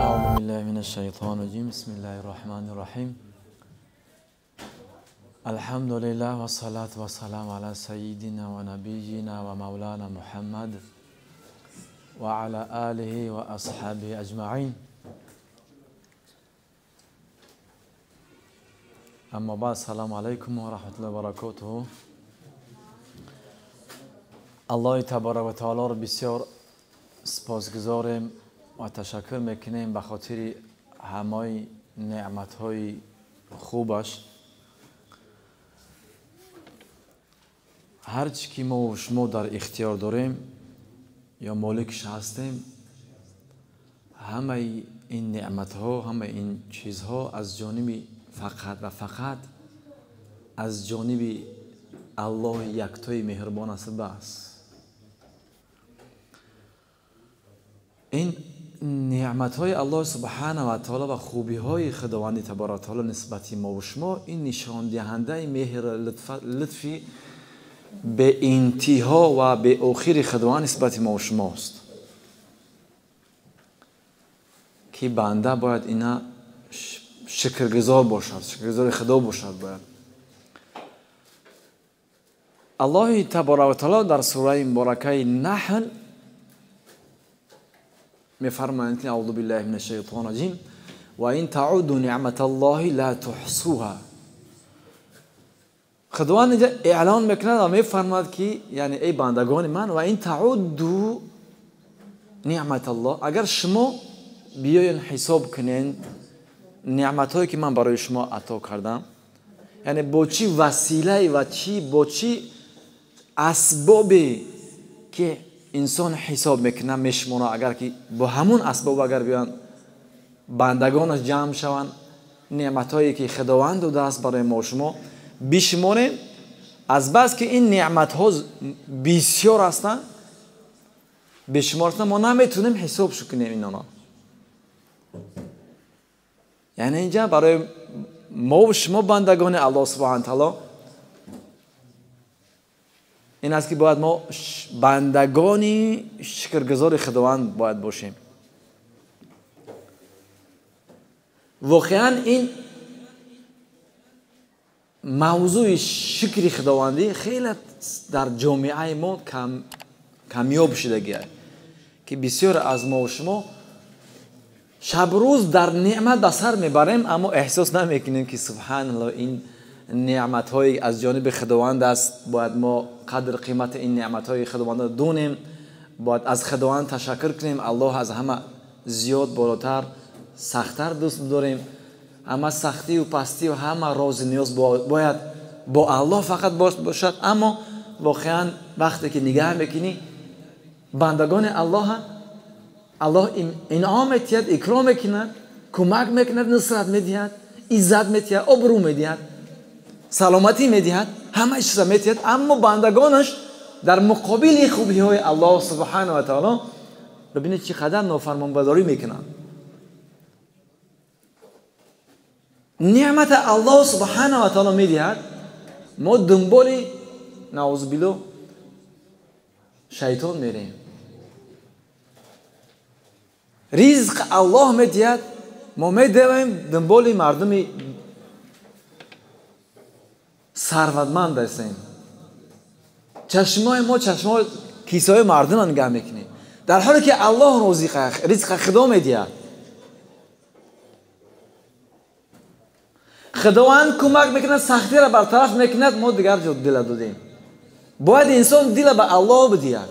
أعوذ بالله من الشيطان الرجيم. بسم الله الرحمن الرحيم. الحمد لله والصلاة والسلام على سيدنا ونبينا ومولانا محمد وعلى آله وأصحابه أجمعين. أما بعد، السلام عليكم ورحمة الله وبركاته. الله تبارک و تعالی رو بسیار سپاسگزاریم و تشکر میکنیم به خاطر همه نعمت‌های خوبش. هرچی که ما و شما در اختیار داریم یا مالکش هستیم، همه این نعمت‌ها، همه این چیزها از جانب فقط و فقط از جانب الله یکتای مهربان است. بس این نعمت‌های الله سبحانه و تعالی و خوبی‌های خداوند تبارک و تعالی نسبت ما و شما، این نشان دهنده مهر لطفی به انتها و به آخر خداوند نسبت ما و شماست که بنده باید اینا شکرگزار باشد، شکرگزار خدا باشد. باید الله تبارک و تعالی در سوره مبارکه نحل میفرمایند: اعوذ بالله من الشیطان الرجیم و این تعدوا نعمت الله لا تحصوها. خداوند اینجا اعلان میکند و میفرماید که یعنی ای بندگان من، و این تعدوا نعمت الله، اگر شما بیاین حساب کنین نعمت‌هایی که من برای شما عطا کردم، یعنی با چی وسیله و چی با چی اسبابی که انسان حساب میکنه میشمونه، اگر که با همون اسباب اگر بیان بندگانش جمع شوند، نعمت‌هایی که خداوند داده است برای ما شما بشماریم، از بس که این نعمت‌ها بسیار هستند، بشمار هستند، ما نمیتونیم حساب کنیم اینا. یعنی اینجا برای ما و شما بندگان الله سبحانه تعالی این است که باید ما بندگانی شکرگزار خداوند باید باشیم. واقعا این موضوع شکر خداوندی خیلی در جامعه ما کمیاب شدگیه که بسیار از ما و شما شب روز در نعمت به سر میبریم، اما احساس نمیکنیم که سبحان الله این نعمت های از جانب خداوند است، باید ما قدر قیمت این نعمت های خداوند را دونیم، باید از خداوند تشکر کنیم. الله از همه زیاد بالاتر سختتر دوست داریم، همه سختی و پستی و همه راز نیاز باید با الله فقط باشد. اما واقعا وقتی که نگاه میکنی بندگان الله، الله انعام می‌دهد، اکرام میکند، کمک میکند، نصرت میدهد، عزت میدهد، آبرو میدهد، سلامتی میدهد، همه چیز میدهد، اما بندگانش در مقابل خوبی های الله سبحانه و تعالی ببینید چقدر نافرمانبرداری میکنند. نعمت الله سبحانه و تعالی میدهد، ما دنبال نعوذ بالله شیطان میریم. رزق الله میدهد، ما میدویم دنبال مردم ثروتمند هستیم. چشمای ما چشمای کیسای مردم را نگاه میکنیم، در حالی که الله رزق خدا میدهد. خداوند کمک میکند، سختی را برطرف میکند، ما دیگر جا دل دادیم. باید انسان دل به الله بدهد،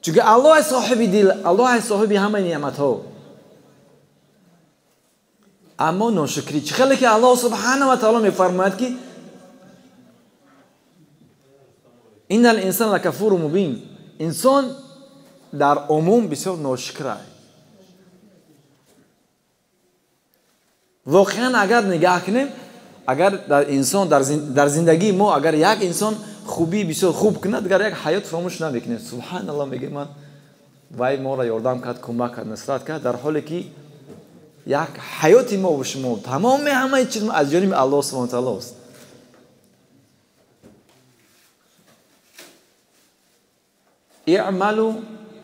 چون الله صاحب دل، الله صاحب همه نعمت ها. اما ناشکری چه خیلی که الله سبحانه و تعالی میفرماید که ان الانسان لکفور مبین، انسان در عموم بسیار ناشکر است. واقعا اگر نگاه کنیم، اگر در انسان در زندگی ما اگر یک انسان خوبی بسیار خوب کند، دیگر یک حیات فراموش نمیکنه. سبحان الله، میگه من وای ما را یاردم کرد، کمک کرد، نصرت کرد، در حالی که یک حیات ما و شما تمام همه چیز از جانب الله سبحانه و تعالی است. اعملوا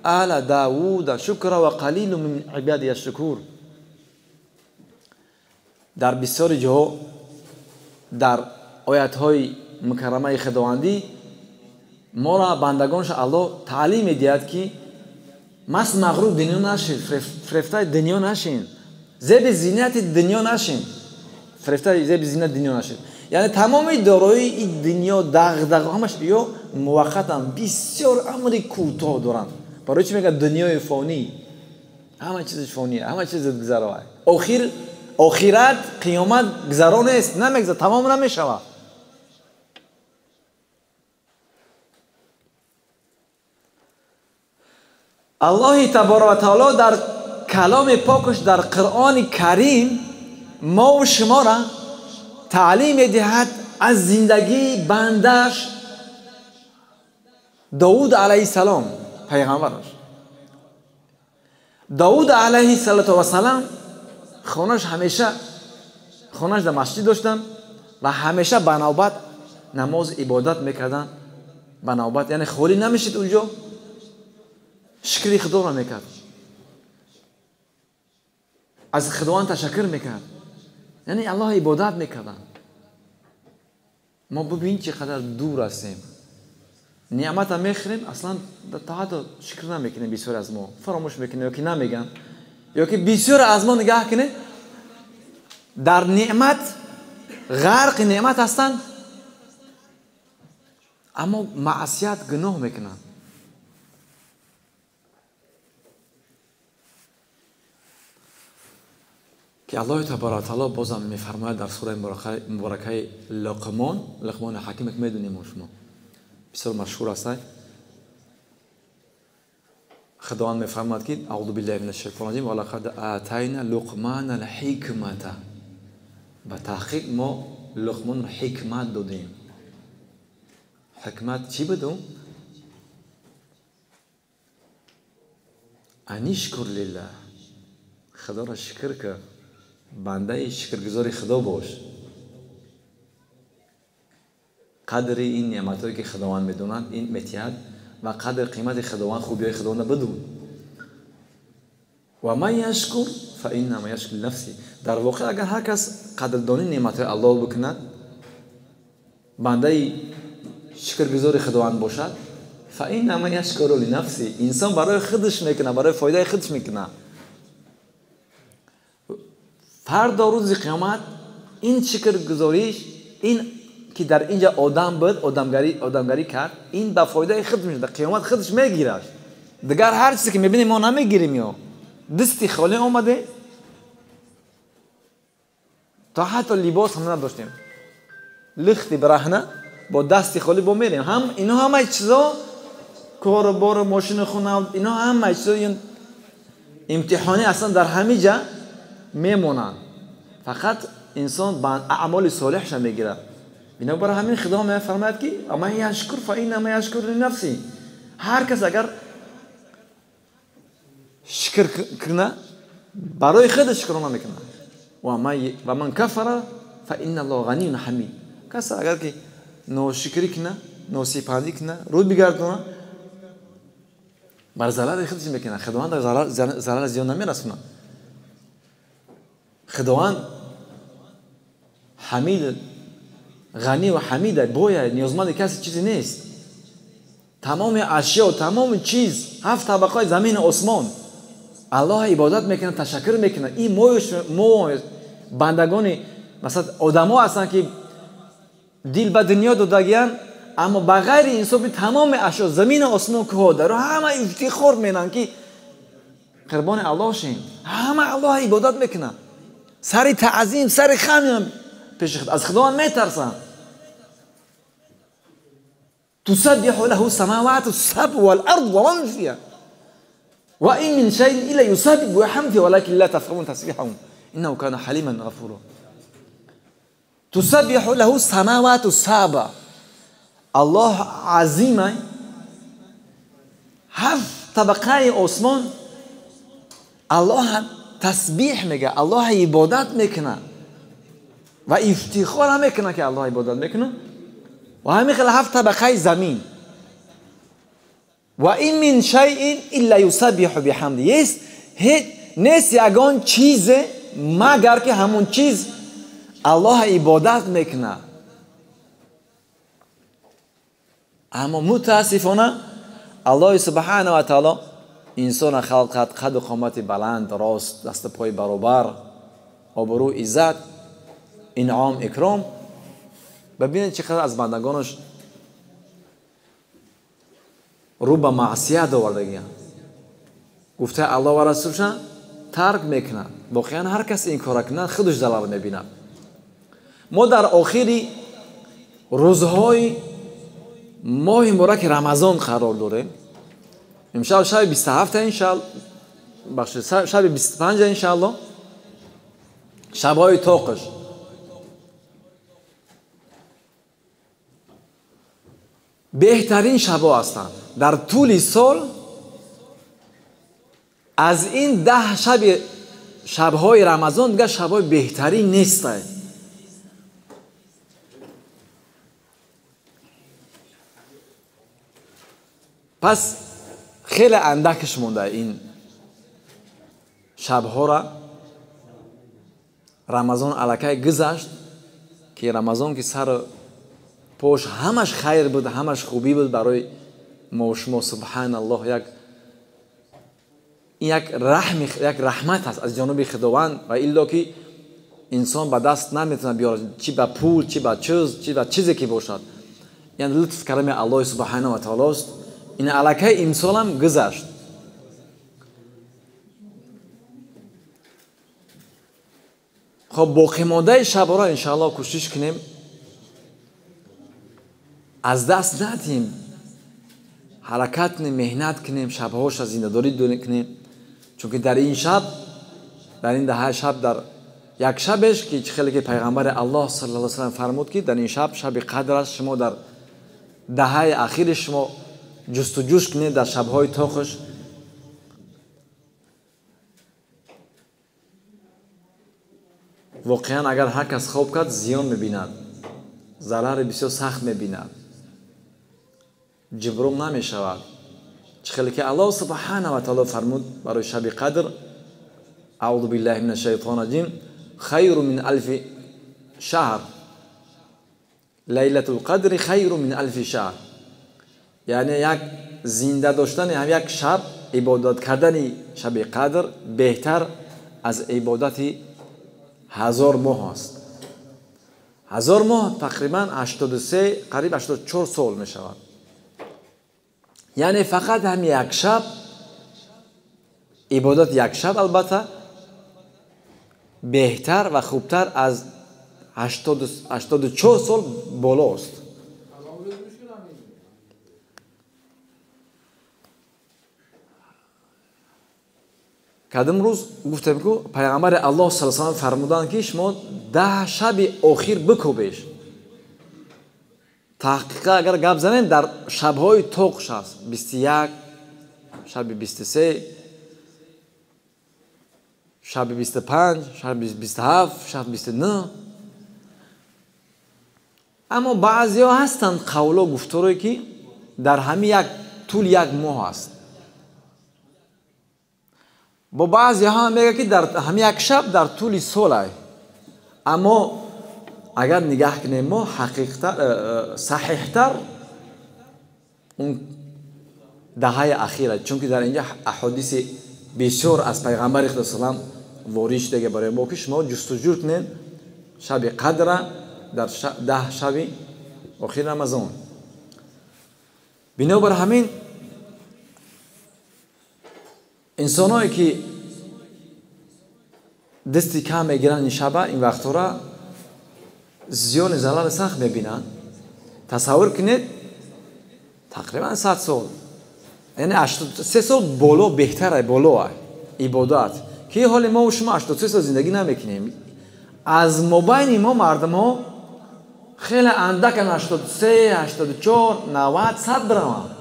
آل داوود شکرا و قلیل من عبادی الشکور. در بسیاری جاها در آیت‌های مکرمه خداوندی ما را بندگانش الله تعلیم می‌دهد که مست مغرور دنیا نشین، فرفته دنیا نشین، زیب زینت دنیا نشین، فرفته زیب زینت دنیا نشین. یعنی تمام دارایی این دنیا دغدغه همش یا موقتاً بسیار امر کوتاه دارن. برای چی میگن دنیای فانی؟ همه چیزش فانیه، همه چیز گذراه. آخرت قیامت گذرا نیست، نمیگذره، تمام نمیشود. الله تبارک و تعالی در کلام پاکش در قرآن کریم ما و شما را تعلیم می‌دهد از زندگی بندش داود علیه السلام، پیغمبرش. داود علیه السلام خانه‌اش همیشه خانه‌اش در مسجد داشتن و همیشه به نوبت نماز عبادت میکردن، به نوبت، یعنی خالی نمیشید اونجا، شکر خدا را میکرد، از خداوند تشکر میکرد، یعنی الله عبادت میکردن. ما ببین چقدر دور هستیم، نعمت میخوریم اصلا تا حتی شکر نمیکنیم. بسیار از ما فراموش میکنیم یا که نمیگن، یا که بسیار از ما نگاه کنه در نعمت غرق نعمت هستند، اما معصیت گناه میکنن. که الله تبارک و تعالی بازم میفرماید در سوره مبارکه لقمان، لقمان حکیم که میدونیم شما بسیار مشهور است، خداوند میفرماید که اعوذ بالله من الشیطان الرجیم ولقد آتینا لقمان الحکمة. به تحقیق ما لقمان حکمت دادیم. حکمت چی بود؟ ان اشکر لله، خدا را شکر که بنده شکرگزار خدا باش. قدر این نعمتهایی که خداوند میدوند این میتید و قدر قیمت خداوند، خوبیهای خداوند بدون. و من یشکر فانما یشکر لنفسه. در واقع اگر هر کس قدردانی نعمتهای الله بکند، بنده شکرگزار خداوند باشد، فانما یشکر لنفسه، انسان برای خودش میکنه، برای فایده خودش میکنه. فردا روز قیامت این شکرگزاریش، این که در اینجا آدم بود، آدمگری کرد، این به فایده خودش میشه، در قیامت خودش میگیرش. دیگر هر چیزی که میبینیم ما نمیگیریم، یا دستی خالی آمده، تا حتی لباس هم نداشتیم، لختی برهنه با دستی خالی با میریم. هم اینا همه چیزا، کار و بار، ماشین، خونه، اینا همه چیزا امتحانی اصلا در همه جا میمونن. فقط انسان با اعمال صالحش میگیره. بنابر همین خدا میفرماید که من یشکر فانما یشکر لنفسه. هر کس اگر شکر کنه برای خود شکرانه میکنه. و من کفر فان الله غنی حمید. کس اگر که ناشکری کنه، ناسپندی کنه، رو بگردونه، بر ضرر خودش میکنه. خداوند ضرر زیان نمیرسونه. خداوند حمید، غنی و حمید، باید نیازمند کسی چیزی نیست. تمام اشیا، تمام چیز، هفت طبقه زمین و آسمان، الله عبادت میکنه، تشکر میکنه. این ما بندگان مثلا آدما هستن که دل به دنیا دادگیان، اما بغیر انصاف تمام اشیا، زمین و آسمان، کوه در همه افتخار میکنن که قربان الله شیم. همه الله عبادت میکنه، سر تعظیم، سر خم پیش خدا، از خداوند میترسن. تسبح له السماوات السبع والارض ومن فيها وان من شيء الا يسبح بحمده ولكن لا تفقهون تسبيحهم انه كان حليما غفورا. تسبح له السماوات السبع. الله عظیمه، هفت طبقه آسمان الله تسبیح میگه، الله عبادت میکنه و افتخار هم میکنه که الله عبادت میکنه. و همین خیلی هفت طبقه زمین Ва ин мин шайъин илла юсаббиҳу биҳамди. Есть нест ягон чизе магар ки ҳамон чиз Аллоҳ ибодат мекунад. Аммо мутаассифона Аллоҳи субҳанаҳу ва таоло инсона халқ кард қаду қомати баланд, рост, дасту пои баробар, обрӯ, иззат, инъом, икром. Бибинед чӣ қадар аз бандагонаш рӯ ба маъсият овардагиянд. Гуфтаи Аллоҳ ва расулша тарк мекунад. Воқеан ҳар кас ин кора кунад, худаш залал мебинад. Мо дар охири рӯзҳои моҳи мубораки Рамазон қарор дорем. Имшаб шаби 27 иншаалло, бахшед, шаби 25 иншаалло, шабҳои тоқш. Беҳтарин шабҳо ҳастанд. Дар тӯли сол аз ин 10 шаби шабҳои Рамазон дигар шабҳои беҳтарин нестанд. Пас хеле андакш монда ин шабҳоро. Рамазон аллакай гузашт, ки Рамазон ки сар пош ҳамаш хайр буд, ҳамаш хубӣ буд барои мо шумо. Субҳаналлоҳ, як раҳм, як раҳмат аст аз ҷониби Худованд, ва илло ки инсон ба даст наметавонад биёрад, чи ба пул, чи ба чиз, чи ба чизе ки бошад. Яъне лутф карами Аллоҳи субҳанаҳу ва таолост. Ин аллакай имсолам гузашт. Хоб, боқимондаи шабҳоро иншааллоҳ кӯшиш кунем аз даст надиҳем, ҳаракат кунем, меҳнат кунем, шабҳоша зиндадорӣ кунем. Чунки дар ин шаб, дар ин даҳаи шаб, дар як шабеш ки чӣ хеле ки пайғамбари Аллоҳ саллаллоҳу алайҳи васаллам фармуд, ки дар ин шаб шаби қадр аст, шумо дар даҳаи ахири шумо ҷустуҷӯш кунед дар шабҳои тоқш. Воқеан агар ҳар кас хоб кард, зиён мебинад, зарари бисёр сахт мебинад, ҷиброн намешавад. Чӣ хеле ки Аллоҳ субҳанаҳу ва таоло фармуд барои шаби қадр: аъузу биллаҳи минаш шайтони раҷим, хайру мин алфи шаҳр, лайлатул қадри хайру мин алфи шаҳр. Яъне як зинда доштани ҳам як шаб, ибодат кардани шаби қадр беҳтар аз ибодати 1000 моҳ аст. 1000 моҳ тақрибан 83, қариб 84 сол мешавад. Яъне фақат ҳам як шаб ибодат, як шаб албатта беҳтар ва хубтар аз 84 сол боло аст. Кадом рӯз гуфтем, ку пайғамбари Аллоҳ саллаллоҳу алайҳи васаллам фармуданд, ки шумо 10 шаби охир бикӯбеш. Таҳқиқа агар гап занем, дар шабҳои тоқш аст, 21, шаби 23, шаби 25, шаби 27, шаби 29. Аммо баъзеҳо ҳастанд қавло гуфторое, ки дар ҳамин як тӯли як моҳ аст. Бо баъзеҳо мегӯяд, ки дар ҳамин як шаб дар тӯли сол ай. Аммо агар нигаҳ кунем мо ҳақиқтар, саҳиҳтар он даҳаи ахира, чунки дар инҷа аҳодиси бисёр аз пайғамбари Худо салам ворид шудага барои мо, ки шумо ҷустуҷӯ кунед шаби қадра дар 10 шаби охири Рамазон. Бинобар ҳамин инсоное ки дасти кам мегиранд ин шаба, ин вақтҳоро зиёни залали сахт мебинанд. Тасаввур кунед, тақрибан 100 сол, яъне 83 сол боло беҳтар боло ибодат, ки ҳоли мо шумо 83 сол зиндагӣ намекунем. Аз мобайни мо мардумҳо хеле андакан 83, 84, 90, 100 бираванд.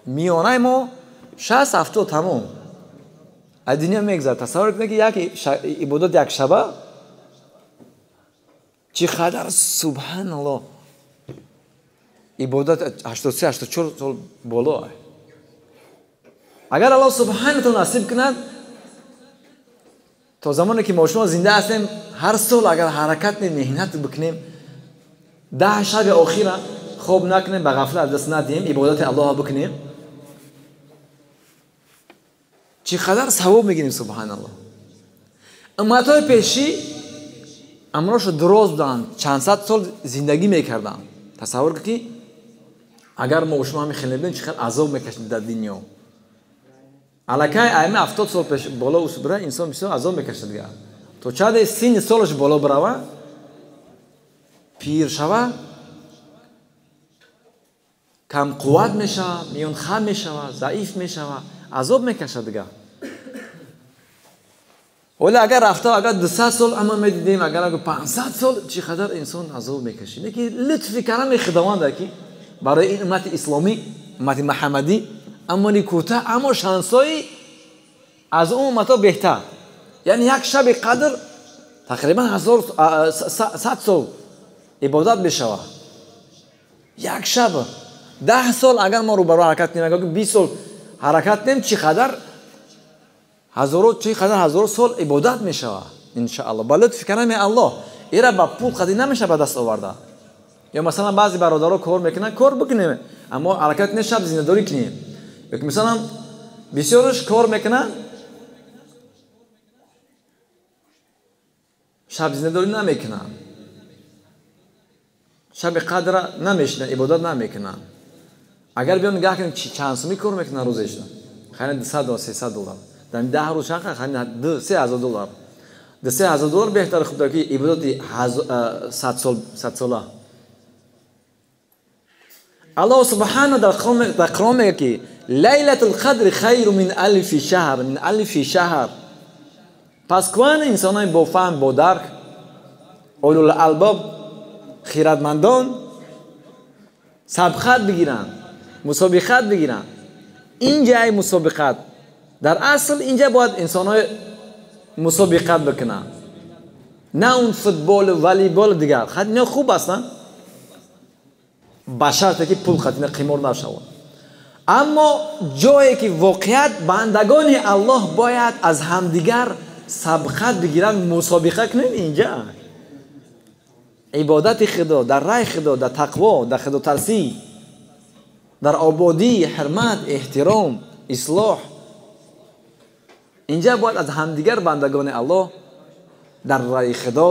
Миёнаи мо 60, 70 тамом. Аз дунё мегзарад. Тасаввур кунед, ки як ибодат як шаба чӣ қадар, субҳаналлоҳ, ибодат 83-84 сол боло. Агар Аллоҳ субҳанаҳу ва таъоло насиб кунад, то замоне ки мо шумо зинда ҳастем, ҳар сол агар ҳаракат кунем, меҳнат бикунем, 10 шаби охира хоб накунем, ба ғафлат аз даст надиҳем, ибодати Аллоҳро бикунем, чӣ қадар савоб мегирем, субҳаналлоҳ. Умматҳои пешӣ амрошу дуроз буданд, чанд сад сол зиндагӣ мекарданд. Тасаввур кун ки агар мо шумо ҳамин хел мебинем, чӣ қадар азоб мекашидем дар дунё. Аллакай айма 70 сол пеш боло бира, инсон бисёр азоб мекашид дигар. То чанде синни солаш боло бирава, пир шава, камқувват мешава, миёнхам мешава, заиф мешава, азоб мекашад дигар. Вале агар рафта, агар 200 сол ама медидем, агар 500 сол, чӣ қадар инсон азоб мекашид. Лекин лутфи карами Худованд ки барои ин уммати исломӣ, уммати муҳаммадӣ, амали кӯтоҳ, аммо шансҳои аз он умматҳо беҳтар. Яъне як шаби қадр тақрибан 1100 сол ибодат мешавад. Як шаб 10 сол агар мо рӯбарӯ ҳаракат кунем, агар 20 сол ҳаракат кунем, чӣ қадар ҳазоро сол ибодат мешавад, иншааллоҳ. Ба лутфи карами Аллоҳ. Ира ба пул қадӣ намешавад ба даст оварда. Ё масалан баъзе бародаро кор мекунанд, кор бикунем, аммо ҳаракат кунем, шаб зиндадорӣ кунем. Ё ки масалан бисёрш кор мекунанд, шаб зиндадорӣ намекунанд, шаби қадра намешинанд, ибодат намекунанд. Агар биён нигоҳ кунем, чанд сумӣ кор мекунанд рӯзешда, хайни 200 доллар, 300 доллар, дар 10 рӯз чанд хайни 2-3 ҳазор доллар. 2-3 ҳазор доллар беҳтар хуб ки ибодати 100 сол, 100 сола. Аллоҳ субҳанаҳу дар Қуръон мегӯяд ки лайлатул қадри хайру мин алфи шаҳр, мин алфи шаҳр. Пас куан инсонои бо фаҳм, бо дарк, улул албоб, хиратмандон сабқат бигиранд, мусобиқат бигиранд. Ин ҷай мусобиқат. Дар асл инҷа бояд инсонҳои мусобиқат бикунанд, на он футбол, волейбол дигар. Хат ино хуб ҳастанд, ба шарте ки пул қатина қимор нашавад. Аммо ҷое ки воқеият бандагони Аллоҳ бояд аз ҳамдигар сабқат бигиранд, мусобиқа кунанд, инҷа ибодати Худо, дар раи Худо, дар тақво, дар худотарсӣ, дар ободӣ, ҳурмат, эҳтиром, ислоҳ. Инҷа бояд аз ҳамдигар бандагони Аллоҳ дар раи Худо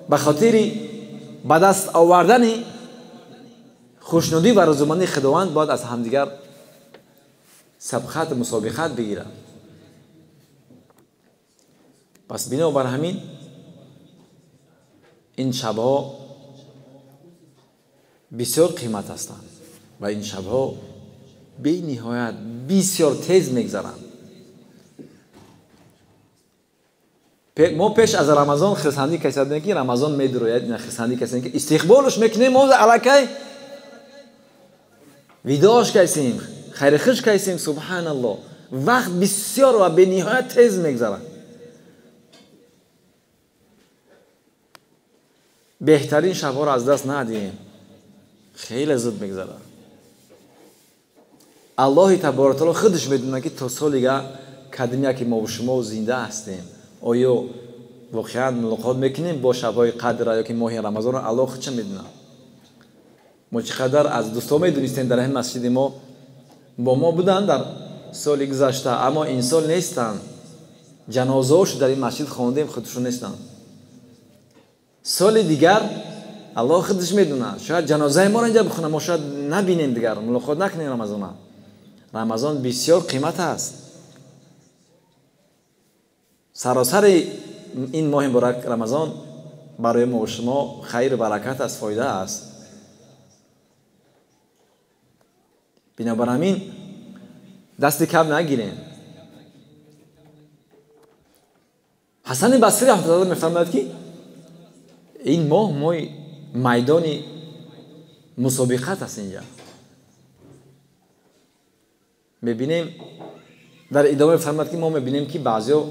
ба хотири ба даст овардани хушнудӣ ва ризомандии Худованд бояд аз ҳамдигар сабқат, мусобиқат бигиранд. Пас бинобар ҳамин ин шабҳо бисёр қимат ҳастанд ва ин шабҳо бениҳоят бисёр тез мегзаранд. Мо пеш аз Рамазон хирсандӣ касидем ки Рамазон медурояд, хирсандӣ касидем ки истиқболш мекунем, мо аллакай видош касем, хайрихуш касем, субҳаналлоҳ. Вақт бисёр ва бениҳоят тез мегзарад. Беҳтарин шабҳоро аз даст надиҳем, хеле зуд мегзарад. Аллоҳи таборака таоло худаш медонад ки то солига кадом яке мо шумо зинда ҳастем, оё воқеан мулоқот мекунем бо шабҳои қадра ё ки моҳи Рамазонро, Аллоҳ худаш медонад. Мо чӣ қадар аз дӯстҳо медонистем дар ҳамин масҷиди мо бо мо буданд дар соли гузашта, аммо ин сол нестанд. Ҷанозаҳошо дар ин масҷид хондем, худшон нестанд. Соли дигар Аллоҳ худаш медонад, шояд ҷанозаи моро инҷа бихонад, мо шояд набинем дигар, мулоқот накунем Рамазона. Рамазон бисёр қимат аст. Саросари ин моҳи муборак Рамазон барои мо шумо хайру баракат аст, фоида аст. Бинобар ҳамин дасти кам нагирем. Ҳасани Басри раҳматуллоҳ мефармояд ки ин моҳ моҳи майдони мусобиқат аст. Инҷа мебинем, дар идома мефармояд ки мо мебинем ки баъзеҳо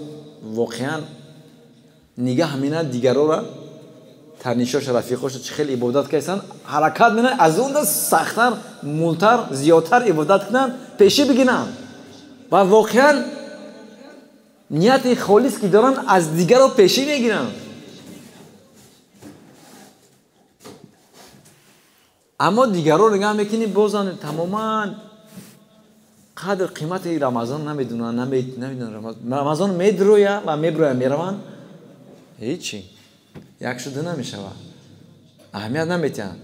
воқеан нигаҳ менанд дигарора танишош рафиқош чӣ хел ибодат карданд, ҳаракат менанд аз он да сахттар, мултар, зиёдтар ибодат кунанд, пешӣ бигиранд. Ва воқеан нияти холис ки доранд аз дигарро пешӣ мегиранд. Аммо дигарро нигоҳ мекунӣ, бозам тамоман қадр қимати Рамазон намедонанд, намедонанд. Рамазон медроя ва меброя мераванд, ҳечи як шуда намешавад, аҳамият наметиҳанд,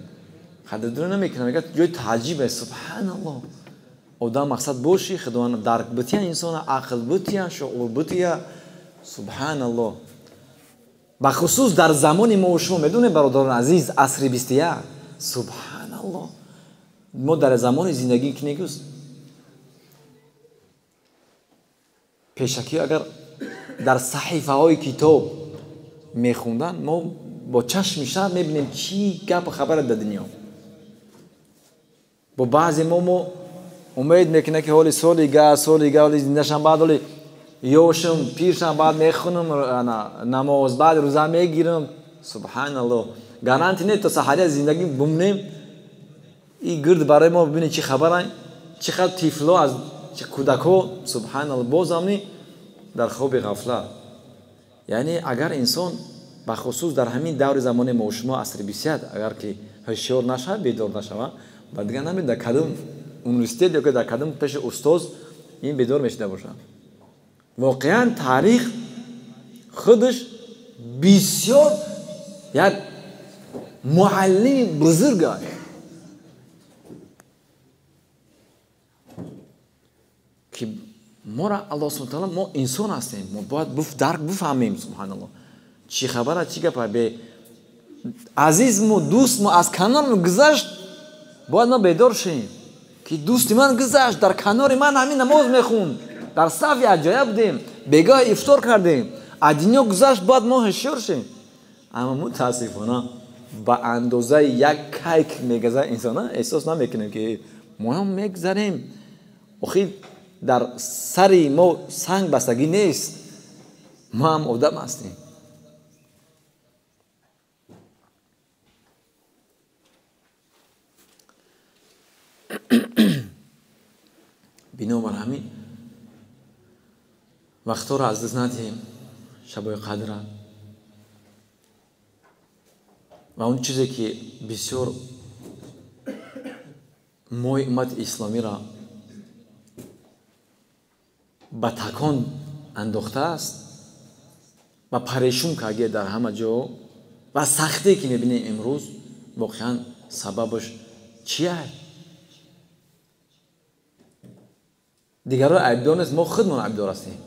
қадрдонӣ намекунанд. Мегӯяд ҷои таъҷиб аст. Субҳаналлоҳ, одам мақсад боши, Худованд дарк бития инсона, ақл бития, шуур бития. Субҳаналлоҳ. Бахусус дар замони мо ва шумо медонем, бародарони азиз, асри 21. Субҳаналлоҳ, мо дар замони зиндагӣ кинегӯз пешакӣ агар дар саҳифаҳои китоб мехонданд, мо бо чашми шаб мебинем чӣ гапу хабар дар дунё. Бо баъзе мо умед мекунем ки ҳоли соли га, соли га, ҳоли зиндашам, баъд ҳоли ёшам, пиршам, баъд мехонам намоз, баъд рӯза мегирам. Субҳаналлоҳ, гаранти не то саҳария зиндагӣ бумнем, и гирд барои мо бибинем чӣ хабара, чӣ қадр тифло аз кӯдакҳо. Субҳаналлоҳ, бозам ни дар хоби ғафлат. Яъне агар инсон бахусус дар ҳамин даври замони мо шумо асри 21 агар ки ҳушёр нашавад, бедор нашавад, ба дигар намедонад дар кадом университет ё ки дар кадом пеши устоз ин бедор мешида бошад. Воқеан таърих худаш бисёр як муаллими бузург аст. Ки моро Аллоҳ субҳонаҳу ва таъоло, мо инсон ҳастем, мо бояд дарк бифаҳмем. Субҳаналлоҳ, чӣ хабара, чӣ гапа. Бе азизму дӯстму аз канормо гузашт, бояд мо бедор шавем ки дӯсти ман гузашт, дар канори ман ҳамин намоз мехӯнд, дар саф якҷоя будем, бегоҳ ифтор кардем, аз дунё гузашт, бояд мо ҳушёр шавем. Аммо мутаассифона ба андозаи як кайк мегазад инсона, эҳсос намекунем ки мо ҳам мегзарем. Охир дар сари мо санг бастагӣ нест, мо ҳам одам ҳастем. Бинобар ҳамин вақтҳоро аз даст надиҳем, шабои қадра ва он чизе ки бисёр мои уммати исломиро ба такон андохтааст ва парешун карда дар ҳама ҷо ва сахтие ки мебинем имрӯз, воқеан сабабаш чист? Дигарро айбдор нест, мо худмон айбдор ҳастем.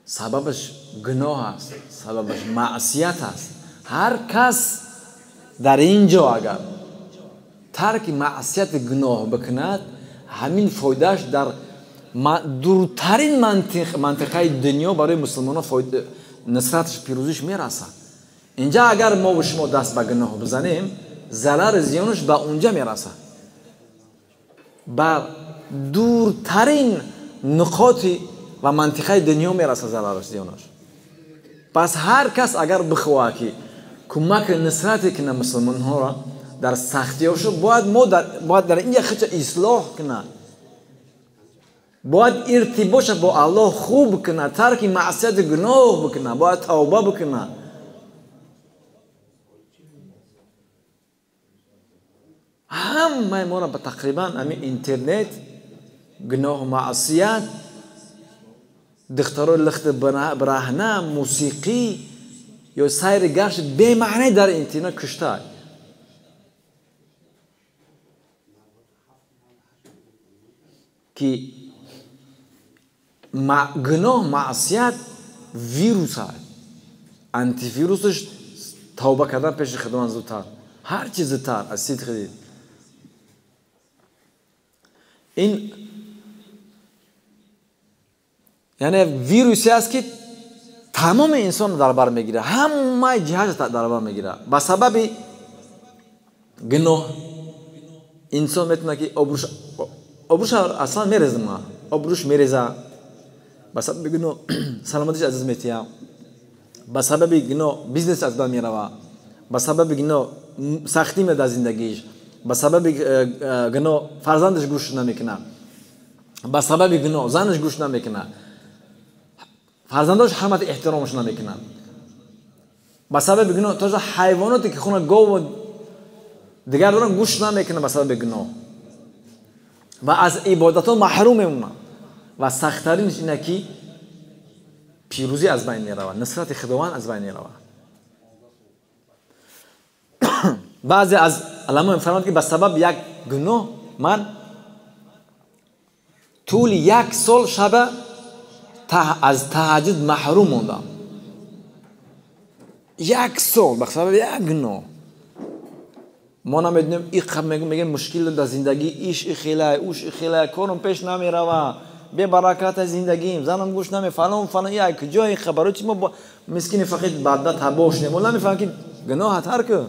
Сабабаш гуноҳ аст, сабабаш маъсият аст. Ҳар кас дар ин ҷо агар тарки маъсияти гуноҳ бикунад, ҳамин фоидааш дар дуртарин мантиқаи дунё барои мусулмонон нусраташ, пирӯзиш мерасад. Инҷа агар мо ва шумо даст ба гуноҳ бизанем, зарари зиёнаш ба унҷа мерасад, ба дуртарин нуқоти ва мантиқаи дунё мерасад зарараш, зиёнаш. Пас ҳар кас агар бихоҳад ки кӯмаки нусрате кунад мусулмонҳоро дар сахтиҳошо, бояд дар инҷа худша ислоҳ кунад, бояд иртиботша бо Аллоҳ хуб кунад, тарки маъсияти гуноҳ бикунад, бояд тавба бикунад. Ҳамаи моро ба тақрибан ҳамин интернет, гуноҳ, маъсият, духтарои лихти бараҳна, мусиқӣ ё сайри гашт бемаъне дар интернет кушта. Ки гуноҳ, маъсият вирус аст. Антивирусаш тавба кардан пеши Худованд зудтар, ҳар чи зудтар аз сидқи дил. Ин яъне вирусе аст ки тамоми инсонро дар бар мегирад, ҳамаи ҷиҳатро дар бар мегирад. Ба сабаби гуноҳ инсон метавонад ки обрӯш аслан мерезад, обрӯш мерезад ба сабаби гуноҳ, саломатиш аз даст метиҳад, ба сабаби гуноҳ бизнес аз байн меравад, Ба сабаби гуноҳ сахтӣ меояд дар зиндагиаш, ба сабаби гуноҳ фарзандаш гӯш намекунад, ба сабаби гуноҳ занаш гӯш намекунад, фарзандош ҳурмат эҳтиромаш намекунанд, ба сабаби гуноҳ то ҳайвоноте ки хона гову дигар доранд гӯш намекунанд ба сабаби гуноҳ ва аз ибодатҳо маҳрум мемонанд. Ва сахттаринаш ина ки пирӯзӣ аз байн меравад, нусрати Худованд аз байн меравад. Баъзе аз уламо мефармоянд ки ба сабаби як гуноҳ ман тӯли як сол шаба аз таҳаҷҷуд маҳрум мондам. Як сол ба сабаби як гуноҳ. Мо намедонем, мегӯем мушкил дар зиндагӣ, иш ихелай, уш ихелай, корум пеш намерава, бебараката зиндагим, занам гӯш наме, фалон фалон, як ҷои хабаро чи мо мискини фақир бадда табоҳ шудем. Мо намефаҳмем ки гуноҳа тарк кун,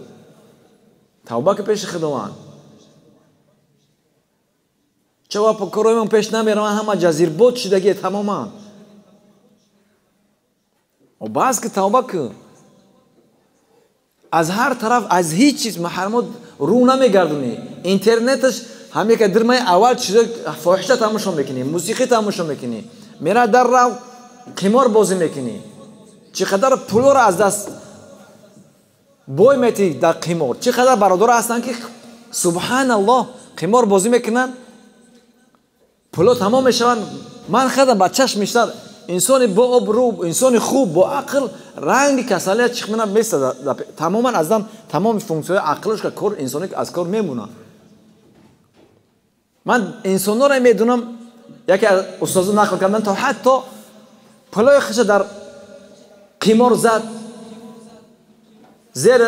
тавба ки пеши Худованд. Чаро корҳоямон пеш намераванд, ҳама ҷазирбод шудагие тамоман. Баъз ки тавба кун. Аз ҳар тараф, аз ҳеҷ чиз маҳрамот рӯ намегардонӣ. Интернеташ ҳаме ки дирмаи аввал чизо фоҳиша тамошо мекунӣ, мусиқӣ тамошо мекунӣ, мера дар рав қимор бозӣ мекунӣ. Чӣ қадар пулоро аз даст бой метӣ дар қимор. Чӣ қадар бародаро ҳастанд ки субҳаналлоҳ қимор бозӣ мекунанд, пуло тамом мешаванд. Ман хадам ба чашм мешавад инсони бо обрӯ, инсони хуб, бо ақл, ранги касалия чихмина места тамоман аз дам тамоми функсияҳои ақлаш ка кор инсони аз кор мемонад. Ман инсонҳоро медонам, яке аз устозон нақл кардан, то ҳатто пулои худша дар қимор зад, зер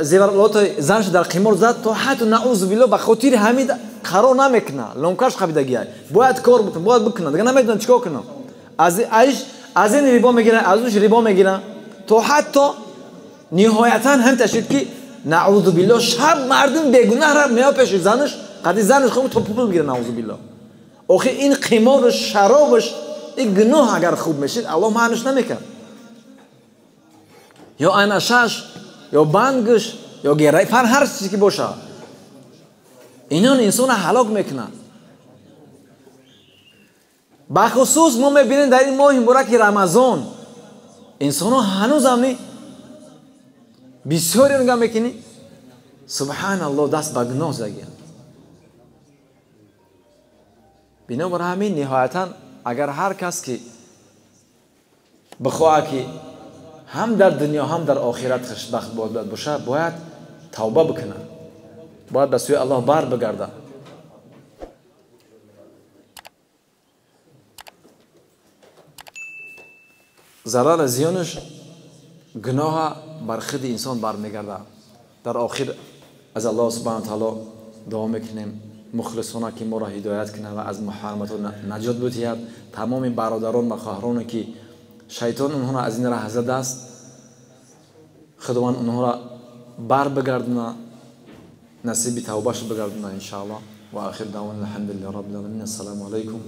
зеварлоти занша дар қимор зад, то ҳатто наузу биллоҳ ба хотири ҳамин қарор намекунад, ломкаш қабидагиай, бояд кор бикунад, бояд бикунад, дигар намедонам чикор кунам. Аз ин рибо мегиранд, аз уш рибо мегиранд, то ҳатто ниҳоятан ҳам ташид ки наузу биллоҳ шаб мардум бегунаҳ меояд пеши занаш, қади занаш хуб то пул бигирад, наузу биллоҳ. Охир ин қимору шаробаш, ин гуноҳ агар хуб мешид, Аллоҳ маъниш намекард. Ё анашаш, ё бангаш, ё герай, фар ҳар чизе ки бошад, инон инсонро ҳалок мекунад. Бахусус мо мебинем дар ин моҳи мубораки Рамазон инсонҳо ҳанӯзам бисёре нигоҳ мекунӣ, субҳаналлоҳ, даст ба гуноҳ задагианд. Бинобар ҳамин ниҳоятан агар ҳар кас ки бихоҳад ки ҳам дар дунё ҳам дар охират хушбахт бошад, бояд тавба бикунад, бояд ба сӯи Аллоҳ бар бигардад. Зарар зиёнаш гуноҳа бар худи инсон бармегардад. Дар охир аз Аллоҳ субҳанаҳу ва таъоло дуо мекунем мухлисона ки моро ҳидоят кунад ва аз муҳарраматҳо наҷот бидиҳад. Тамоми бародарон ва хоҳароне ки шайтон онҳоро аз ин раҳ задааст, Худованд онҳоро бар бигардонад, насиби тавбааш бигардонад иншоаллоҳ. Ва охир даъвона алҳамдулиллаҳи раббил оламин. Ассалому алайкум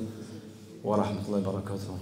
ва раҳматуллоҳи ва баракотуҳ.